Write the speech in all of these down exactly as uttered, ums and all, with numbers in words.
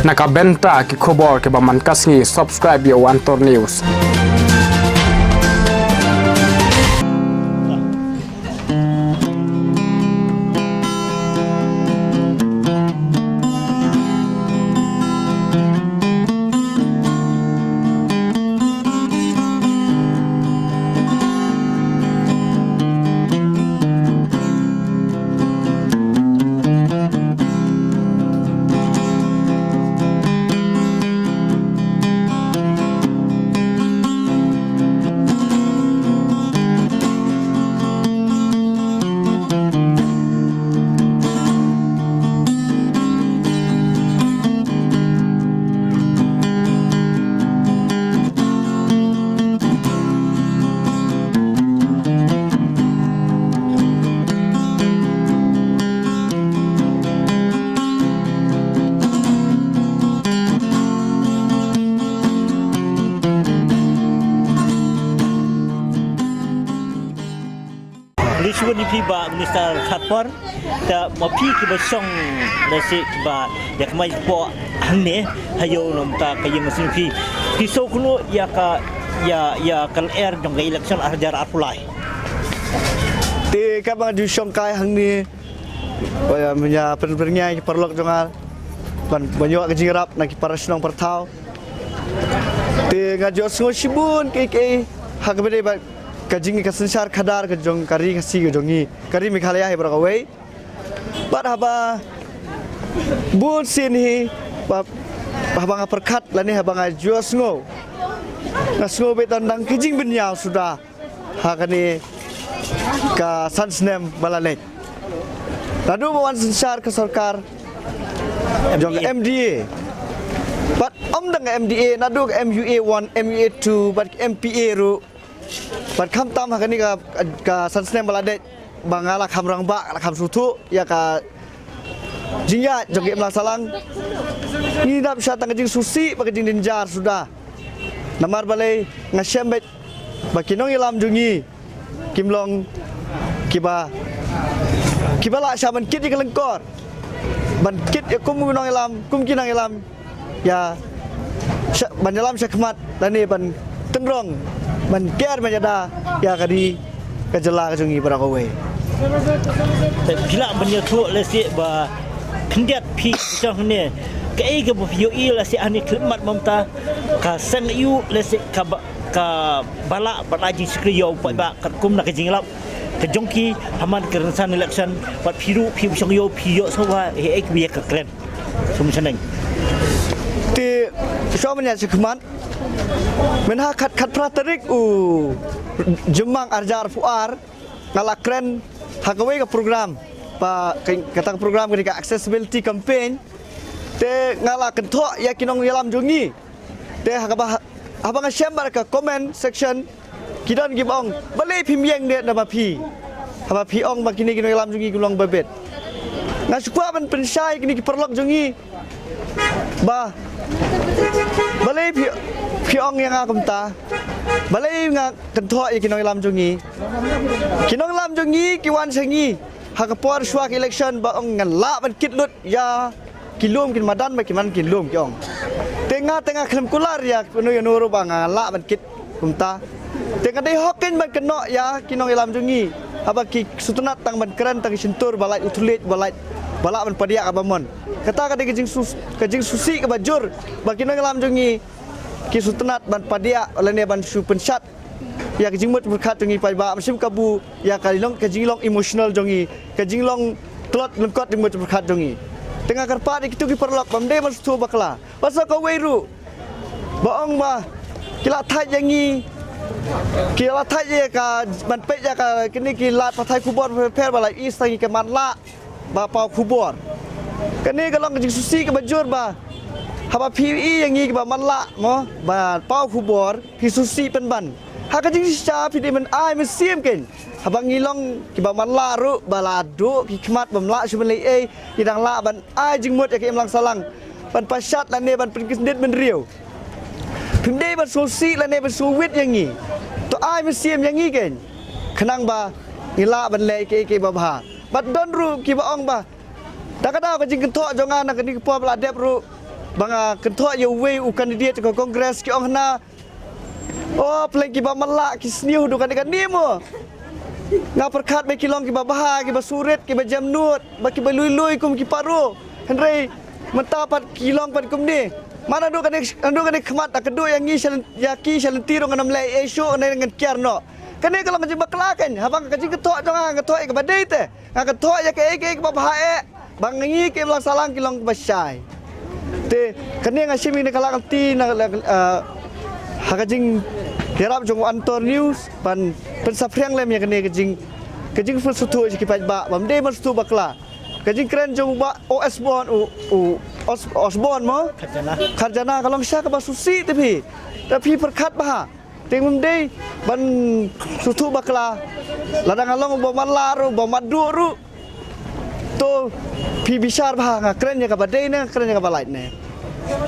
Na ka bynta ki khubor kiba man ka sngi, subscribe ïa u Antor News. Khublei shibun ïa phi Bah Minister Khatpar. Te ma phi kiba shong lehse kiba ïa kmai kpoh hangne ha ïew namar ka ïing sngewsih, phi sngewkynmaw ïa ka, ïa, ïa ka lyer jong ka election ar hajar arphew lai. Te kaba nga ju shong kai hangne, ïa, mynta pynbeit ïa ki paralok jong nga ban, ban ïoh ka jingïarap na ki para shnong para thaw. Te nga ju sngew shibun kiei kiei ha kaba ïadei bad ka jing, ka synshar khadar ka jong ka ri Khasi ka jong ngi, ka ri Meghalaya hi baroh kawei. Bad haba bun sien hi, ba, haba nga pyrkhat lane haba nga ju sngew, nga sngew beit tang dang ka jingbynñiaw suda ha kane ka san snem ba la leit. Naduh ba wan synshar ka sorkar jong ka M D A, bad ym tang ka M D A, naduh ka M U A one, M U A two, bad ka M P A ruh, bad khamtam ha kane ka, ka san snem ba la leit, ba nga la kham rangbah, la kham sngewthuh ïa ka jingïaid jong ka imlang sahlang, ngi dap shah tang ka jingsngewsih bad ka jingjynjar suda. Namar balei? Nga shem beit ba ki nongïalam jong ngi kim long kiba, kiba lah shah ban kit ïa ka lyngkor, ban kit ïa kum ki nongïalam, kum ki nongïalam ïa sha, ban ïalam shakhmat lane ban tynrong, ban ker ban ïada ïa ka ri ka jylla ka jong ngi baroh kawei. Te phi lah ban ïathuh lehse ba khyndiat phi shong hangne, kaei kaba phi ïohi lehse hangne khyllipmat mynta, ka seng aïu lehse kaba, kaba lah ban ai jingshakri ïa u paidbah katkum na ka jingïalap ka jong ki ha man ka rynsan election, bad phi ruh phi ba shong ïew phi ïohsngew ba kaei kaei kaba ïa ka kren. Sum shaneng. Te shuwa ban ïa shakhmat, mynha khat, khatphra tarik u Jymmang ar hajar arphew ar, nga la kren ha kawei ka program, ba ka, kata ka program ka dei ka accessibility campaign. Te nga la kynthoh ïa ki nongïalam jong ngi. Te ha kaba, haba nga shem bad ka comment section, ki don kiba ong, balei phim ïeng de na ma phi, haba phi ong ba kine ki nongïalam jong ngi ki long babit. Nga shu kwah ban pynshai kine ki paralok jong ngi ba balei phi, phi ong ïa nga kumta, balei nga kynthoh ïa ki nongïalam jong ngi. Ki nongïalam jong ngi ki wan sha ngi ha ka por shuwa ka election ba ong ngan lah ban kit lut ïa ki lum ki madan, ba ki madan ki lum ki ong. Te nga, te nga khlem kular ïa kano kano ruh ba nga lah ban kit kumta. Te nga dei hok kein ban kynnoh ïa ki nongïalam jong ngi, haba ki sngewtynnat tang ban kren tang ki shyntur ba lait u thylliej, ba lait, ba lah ban padiah kaba mon. Kata ka dei ka jingsus, ka jingsngewsih kaba jur ba ki nongïalam jong ngi ki sngewtynnat ban padiah lane ban shu pynshad ïa ka jingmut jingpyrkhat jong ngi paidbah, ban shim kabu ïa ka long, ka jinglong emotional jong ngi, ka jinglong tlot lyngkot jingmut jingpyrkhat jong ngi. Te nga kyrpad ïa kito ki paralok ba ym dei ban sngewthuh bakla. Ba sa kawei ruh ba ong ba ki la thait ïa ngi, ki la thait ïa ka ban peit ïa ka, kine ki lad pathai khubor pher pher ba la ïohi sa ngi ka man lah ba paw khubor. Kane ka long ka jingsngewsih kaba jur ba haba phi ïohi ïa ngi kiba man lah mo ba paw khubor, phi sngewsih pynban. Ha ka jingshisha phi dei ban ai mynsiem kein. Haba ngi long kiba man lah ruh ba la duh ki khmat bym lah shuh ban leh ei, ngi dang lah ban ai jingmut ïa ka imlang sahlang, ban pynshad lane ban pynkyndit bynriew. Phim dei ban sngewsih lane ban sngewwit ïa ngi. To ai mynsiem ïa ngi kein, khnang ba ngi lah ban leh kiei kiei ba bha. Bad don ruh kiba ong ba da ka daw ka jingkynthoh jong nga na kane ka por ba la dep ruh, ba nga kynthoh ïa uwei u candidate ka Congress, ki ong hana, o, pleng kiba matlah ki sniew haduh kane kane mo. Nga pyrkhat ba ki long kiba bha, kiba surit, kiba jemnud, ba kiba lui lui kum ki paro. Hynrei mynta pat ki long pat kumne. Mano haduh kane, haduh kane khmat, da ka duh ïa ngi sha lynti, ïa ki sha lynti ruh ngam leh ei ei shuh, ngan kiar noh. Kane ka long ka jingbakla kan, haba ka jingkynthoh jong nga, nga kynthoh ïa kaba dei te. Nga kynthoh ïa kaei kaei kaba bha eh, ba ngi ki imlang sahlang ki long kiba shai. Te kane nga shim ïa kane ka lad ka lynti na, ah, ha ka jingïarap jong Antor News ban pynsaphriang lem ïa kane ka jing, ka jingpynsngewthuh sha ki paidbah, bym dei ban sngewthuh bakla. Ka jingkren jong u Bah Osborne, u, u Os-, Osborne mo? Kharjana. Kharjana ka long shisha kaba sngewsih te phi. Te phi pyrkhat bha. Te ngim dei ban sngewthuh bakla. Lada nga long uba matlah ruh, uba matduh ruh, to phi bishar bha, nga kren ïa kaba dei ne, nga kren ïa kaba lait ne.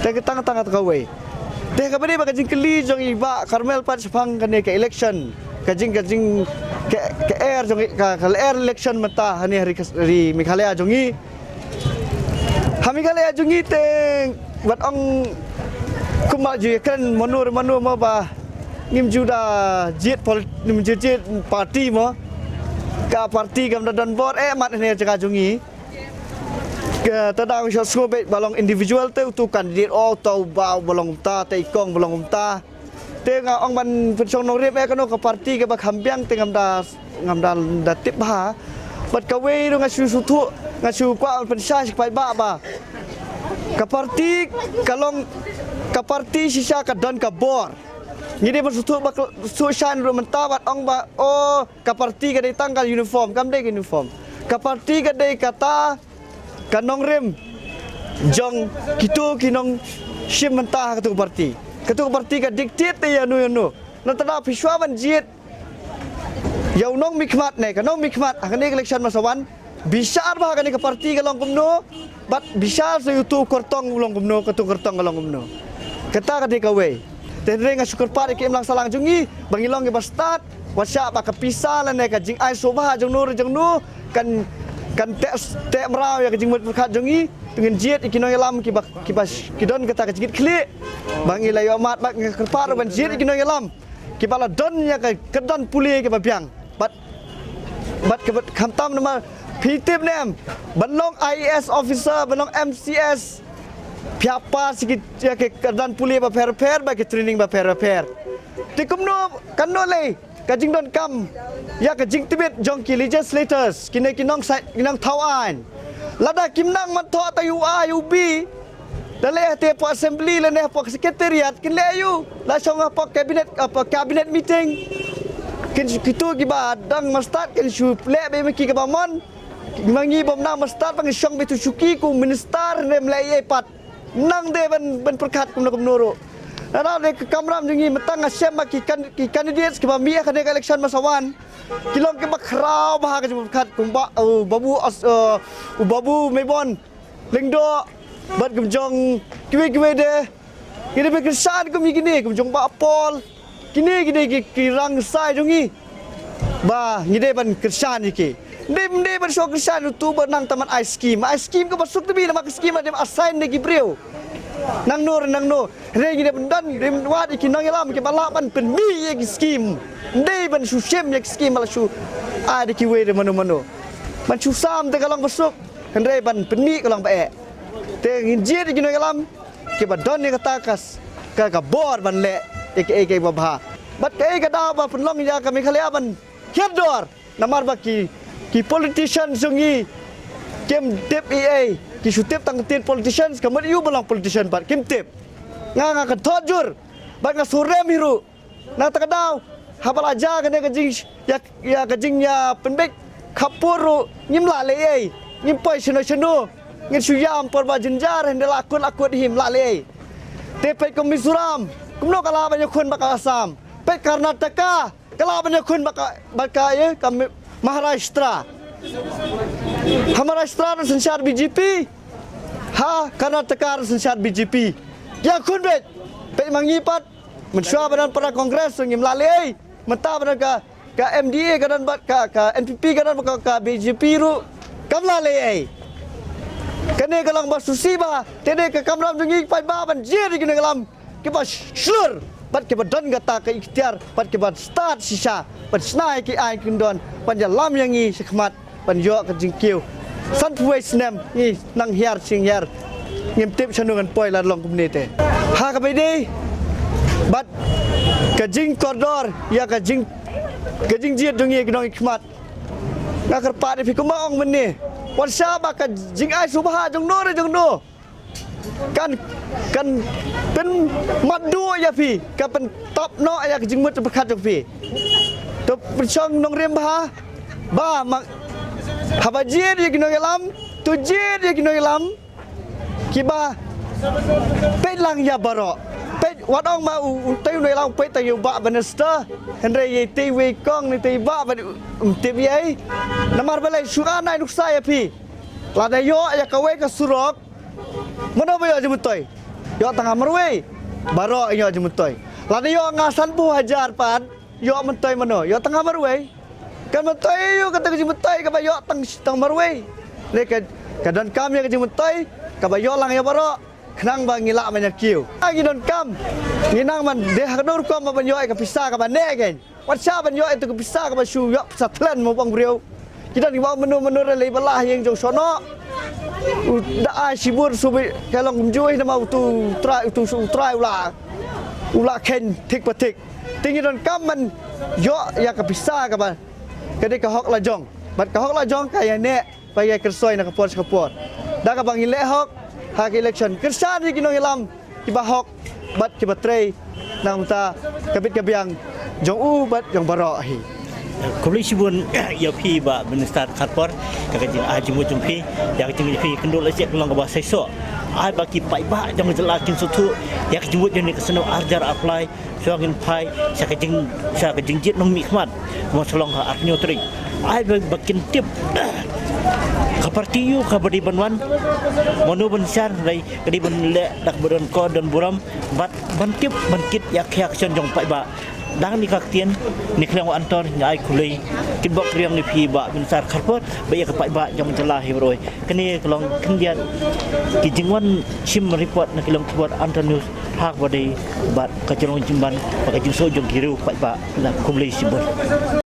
Te ka tang tang kawei. Te kaba dei ba ka jingkylli jong i Bah Carmel pat shaphang kane ka election, ka jing, ka jing, ka, ka er jong i, ka, ka lyer election mynta hangne ha ri, ri Meghalaya jong i. Ha Meghalaya jong i te wat ong kumba ju ïakren mano re mano mo ba ngim ju da jied pol-, ngim ju jied party mo. Ka party kam da don bor eh mat hangne jaka jong i. Ka ta dang shu sngewbha ba long individual te utu candidate, o, uta u Bah ba long kumta, te i kong ba long kumta. Te nga ong ban pynshong nongrim eh kano ka party kaba kham biang te ngam da, ngam da, da tip bha. Bad kawei ruh nga shu sngewthuh, nga shu kwah ban pynshai sha ki paidbah ba ka party ka long, ka party shisha ka don ka bor. Ngi dei ban sngewthuh ba ka, sngewthuh shai ruh mynta bad ong ba, o, ka party ka dei tang ka uniform, kam dei ka uniform. Ka party ka dei kata ka nongrim jong kito ki nongshim bynta ha katu ka party. Katu ka party ka dictate te ïano ïano. Nangta da phi shuwa ban jied ïa u nongmihkhmat ne ka nongmihkhmat ha kane ka election ba sa wan, bishar bha kane ka party ka long kumno, bad bishar sa ïa utu u kyrtong u long kumno, katu ka kyrtong ka long kumno. Kata ka dei kawei. Te hynrei nga shu kyrpad ïa ki imlang sahlang jong ngi ba ngi long kiba stad, wat shah ba ka pisa lane ka jingai sngewbha jong no re jong no kan, kan teh, teh mraw ïa ka jingmut pyrkhat jong ngi. Te ngin jied ïa ki nongïalam kiba, kiba ki don kata ka jingkitkhlieh. Ba ngi la ïoh mad, bad nga kyrpad ruh ban jied ïa ki nongïalam kiba la don ïa ka kyrdan pule kaba biang. Bad, bad kaba khamtam namar phi tip ne em, ban long I A S officer, ban long M C S, phi hap pass ïa ki, ïa ki kyrdan pule bapher bapher, bad ki training bapher bapher. Te kumno, kano lei ka jingdonkam ïa ka jingtbit jong ki legislators, kine ki nongsa-, ki nongthaw aiñ. Lada kim nang ban thoh tang ïa u A ïa u B, da leh te hapoh assembly lane hapoh secretariat kin leh aïu? La shong hapoh cabinet, hapoh cabinet meeting. Kin shu, kito kiba dang marstad kin shu leh beit ma ki kaba mon. Ma ngi bym nang marstad ba ngi shong beit tu shuki kum minister ne ym leh ei ei pat. Nang dei ban, ban pyrkhat kumno kumno ruh. Nana dei ka kamram jong ngi mynta nga shem ba ki kan-, ki candidates kiba mih ha kane ka election ba sa wan ki long kiba khraw bha ka jingpyrkhat kumba, uh, Babu Os-, uh, u Babu Maibon Lyngdoh, bad kum jong kiwei kiwei de. Ngi dei ban kyrshan kum ïa kine, kum jong Bah Paul. Kine, kine ki, ki rangshai jong ngi. Ba ngi dei ban kyrshan ïa ki. Ym dei, ym dei ban shu kyrshan utu ba nang tang ban ai skim. Ai skim kaba suk tbit namar ka skim la dei ban assign da ki briew. Nangno re nangno. Hynrei ngi dei ban don, dei ban wad ïa ki nongïalam kiba lah ban pynmih ïa ki skim. Ym dei ban shu shim ïa ki skim ba la shu ai da kiwei re mano mano. Ban shu sam te ka long ba suk. Hynrei ban pynmih ka long ba eh. Te ngin jied ïa ki nongïalam kiba don ïa kata ka s-, ka, ka bor ban leh ïa kaei kaei ba bha. Bad kaei ka daw ba pynlong ïa ka Meghalaya ban hiar dor. Namar ba ki, ki politician jong ngi kim tip ei ei, ki shu tip tang ktien politician, ka mut ïa u ba long politician pat kim tip. Nga, nga kynthoh jur bad nga surem hi ruh. Nangta ka daw haba la jia kane ka jing, ïa, ïa ka jingïapynbeit khappud ruh ngim lah leh ei ei, ngim poi shano shano. Ngin shu ïam por ba jynjar, hynda la kut la kut hi, ym lah leh ei ei. Te peit ka Mizoram, kumno ka lah ban ïakhun bad ka Assam. Peit Karnataka, ka lah ban ïakhun bad ka, bad ka, ïa, ka Mi-, Maharashtra. Ha Maharashtra ruh synshar B J P, ha Karnataka ruh synshar B J P. Ïakhun beit. Peit ma ngi pat, mynshuwa ba don para Congress ruh ngim lah leh ei ei. Mynta ba don ka, ka M D A ka don bad ka, ka N P P ka don bad ka, ka B J P ruh kam lah leh ei ei. Kan Kane ka long ba sngewsih bha, te dei ka kamram jong ngi ki paidbah ban jied ïa ki nongïalam kiba shlur bad kiba don kata ka iktiar bad kiba stad shisha ban shna ïa ki aiñ kyndon ban ïalam ïa ngi shakhmat ban ïoh ka jingkiew. Sanphew wei snem ngi nang hiar shynhiar, ngim tip shano ngan poi lada long kumne te. Ha kaba ïadei bad ka jingkordor ïa ka jing, ka jingjied jong ngi ki nongïalam khmat, nga kyrpad ïa phi kumba ong mynne, wat shah ba ka jingai sngewbha jong no re jong no kan, kan pynmat duh ïa phi, kan pyntap noh ïa ka jingmut jingpyrkhat jong phi. To pynshong nongrim bha ba ma, haba jied ïa ki nongïalam, to jied ïa ki nongïalam kiba peit lang ïa baroh. Peit, wat ong ma u, u tei u nongïalam u peit tang ïa u bah minister, hynrei ïa tei wei kong ne tei bah ba um tip ïa. Namar balei? Shu ai nuksa ïa phi, lada ïoh ïa kawei ka surok, mano ba ïoh jingmyntoi? Ïoh tang ha marwei. Baroh ïoh jingmyntoi. Lada ïoh nga sanphew hajar pat, ïoh myntoi mano? Ïoh tang ha marwei. Kan myntoi ïa kata ka jingmyntoi kaba ïoh tang, tang marwei. Ne ka, ka donkam ïa ka jingmyntoi kaba ïoh lang ïa baroh, khnang ba ngi lah ban ïa kiew. Ngi donkam, ngi nang ban dei ha ka dur rukom ban ïoh ïa ka pisa kaba neh kein. Wat shah ban ïoh ïa tu ka pisa kaba shu ïoh pisa thlen mo bang briew. Ki don kiba mano mano re lei ba lah ïing jong shono. U da ai shibun subi ka long kumjuh namar utu u trai, utu u trai u la, u la khein thik pa thik. Te ngi donkam ban ïoh ïa ka pisa kaba, ka dei ka hok la jong. Bad ka hok la jong ka ïa neh ba ïa kyrsoi na ka por sha ka por. Da kaba ngi leh hok ha ka election, kyrshan ïa ki nongïalam kiba hok bad kiba trei na ka bynta ka bit ka biang jong u bad jong baroh hi. Khublei shibun ïa phi Bah Minister Kharpor, ka, ka jingai jingmut jong phi, ïa ka jingmut jong phi kynduh la sek long kaba seisoh. Ai ba ki paidbah jong ka jylla kin sngewthuh ïa ka jingmut jong ne ka snem ar hajar arphew lai, shuwa ngin phai sha ka jing, sha ka jingjied nongmihkhmat mo shalong ha arphew tarik. Ai ba, ba kin tip ka parti ïu kaba dei ban wan, mano ban shar, dei ka dei ban leh da kaba don kor don burom bad ban tip ban kit ïa ka khia ka shon jong paidbah. Dang ni ka ktien ni khlem wa antor nga ai khublei. Kit bok kriang ni phi Bah Minister Kharpor ba ïa ka paidbah jong jylla hi baroh. Kane ka long khyndiat ki jingwan shim report na ki long khubor Antor News ha kaba dei bad ka jinglong jingban bad ka jingsoh jong ki riew paidbah. La khublei shibun.